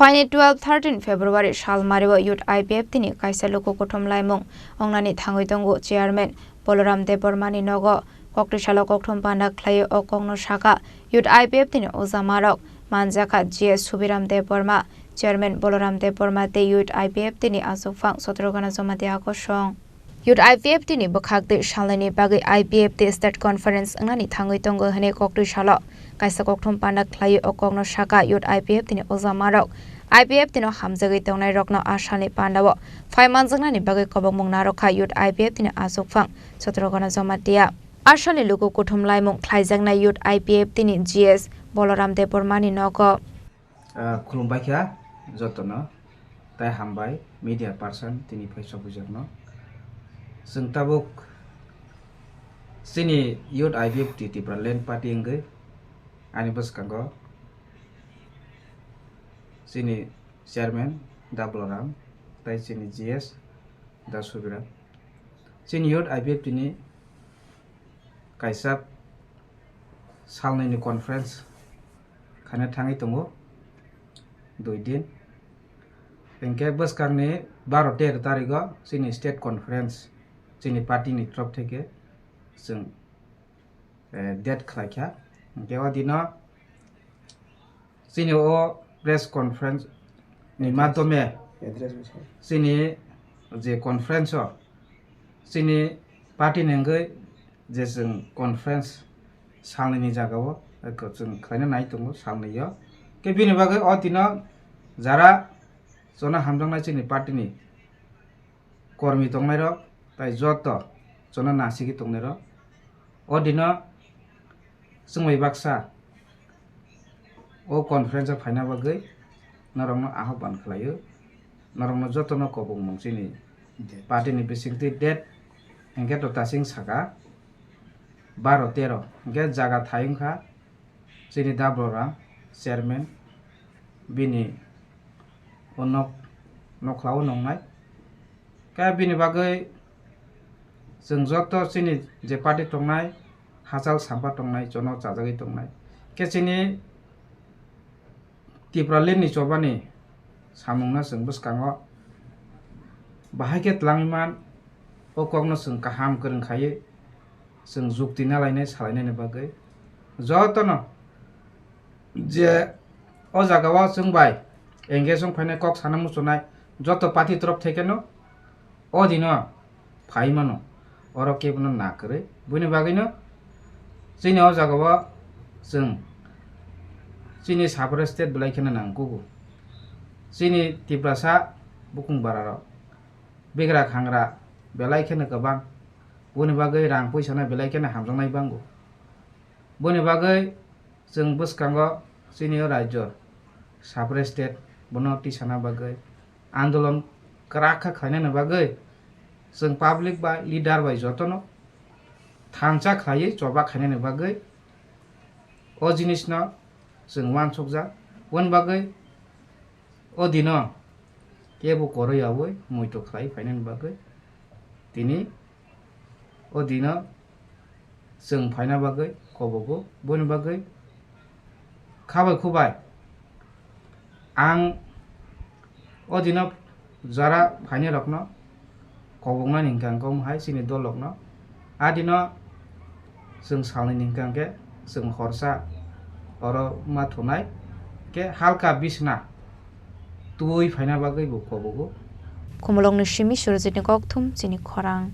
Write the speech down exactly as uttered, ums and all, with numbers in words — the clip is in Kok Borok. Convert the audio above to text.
Phaini twelve thirteen February salmario Youth I P F T ni kaisa luku kuthum laimung ongnani thangwi tongo. Chairman Boloram Debbarma ni nogo koktwi salo kokthum panda khlaiwi o kokno saka Youth I P F T ni ojamarok manjakha G S Subiram Debbarma, Chairman Boloram Debbarma tei Youth I P F T ni achukphang Chotrogana Jamatia kosong. Youth I P F T ni bwkhak twi salnaini bagwi I P F T State Conference wngnani thangwi tongo hwnwi koktwi salo kaisa kokthum panda khlaiwi o kokno saka Youth I P F T ni ojamarok I P F T no hamjagwi tongnairokno a salni pandao phai manjaknani bagwi kobokmung narwkha Youth I P F T ni achukphang Chotrogana Jamatia. A salni luku kuthum laimung khlaijaknai Youth I P F T ni G S Boloram Debbarma ni nogo. Ah, khulumbai kha jotono, tai hambai media person tini phai sokwijakno. Chwng tabuk chini Youth I P F T Tipraland Party wngwi ani bwskango chini chairman Da Boloram tai chini G S Da Subiram. Chini Youth I P F T ni kaisa salnwini conference khaina thangwi tongo, dui din. Hinkhe bwskangni baro tero tarigo chini state conference chini party ni torof theke chwng, eh, date khlaikha. Hinkhe o dino chini o press conference ni madhyome chini je conference o chini party ni wngwi je chwng conference salnwini jagao chwng khlaina nai tongo salnwio. Khe bini bagwi o dino jara chwngno hamjaknai chini party ni kormi tongnairok tai joto chwngno nasigwi tongnairok o dino chwngbai baksa o conference o phaina bagwi norokno ahoban khlaio. Norokno jotono kobokmung chini party ni bisingtwi date hinkhe to tasing saka baro tero hinkhe jaga thai wngkha chini Da Boloram chairman bini o nok nokhlao nongnai. Khe bini bagwi chwng joto chini je party tongnai, hachal sampa tongnai, jono chajagwi tongnai. Khe chini Tipraland ni chobani samungno chwng bwskango bahai khe twlangwi man, o kokno chwng kaham kwrwng khaiwi chwng jukti nalainai salainaini bagwi jotono je o jagao chwng bai engage wng phainai kok sana muchunai joto party torof thekeno o dino phai mano, oro kebono na kwrwi. Buini bagwino chini o jagao chwng chini separate state belai kheno nangkugo. Chini Tiprasa bukung bararok bigra khangra belai kheno kwbang. Buini bagwi rang puisano belai kheno hamjaknai bango. Buini bagwi chwng bwskango chini o rajyo separate state bono tisana bagwi andolon kwrak kha khlainani bagwi chwng public bai leader bai jotono thansa khlaiwi choba khainani bagwi o jinisno chwng uansukjak. Boni bagwi o dino kebo kwrwi yaui muitu khlai phainani bagwi tini o dino chwng phaina bagwi kobogo. Boni bagwi khabai khubai ang o dino jara phainai rokno koboknani hwnkha khe omo hai chini dolrokno. A dino chwng salnwini hwnkha khe chwng horsa oro ma thunai khe halka bisna twi phaina bagwi bo kobogo. Khumulwngni simi Surjitni kokthum chini khorang.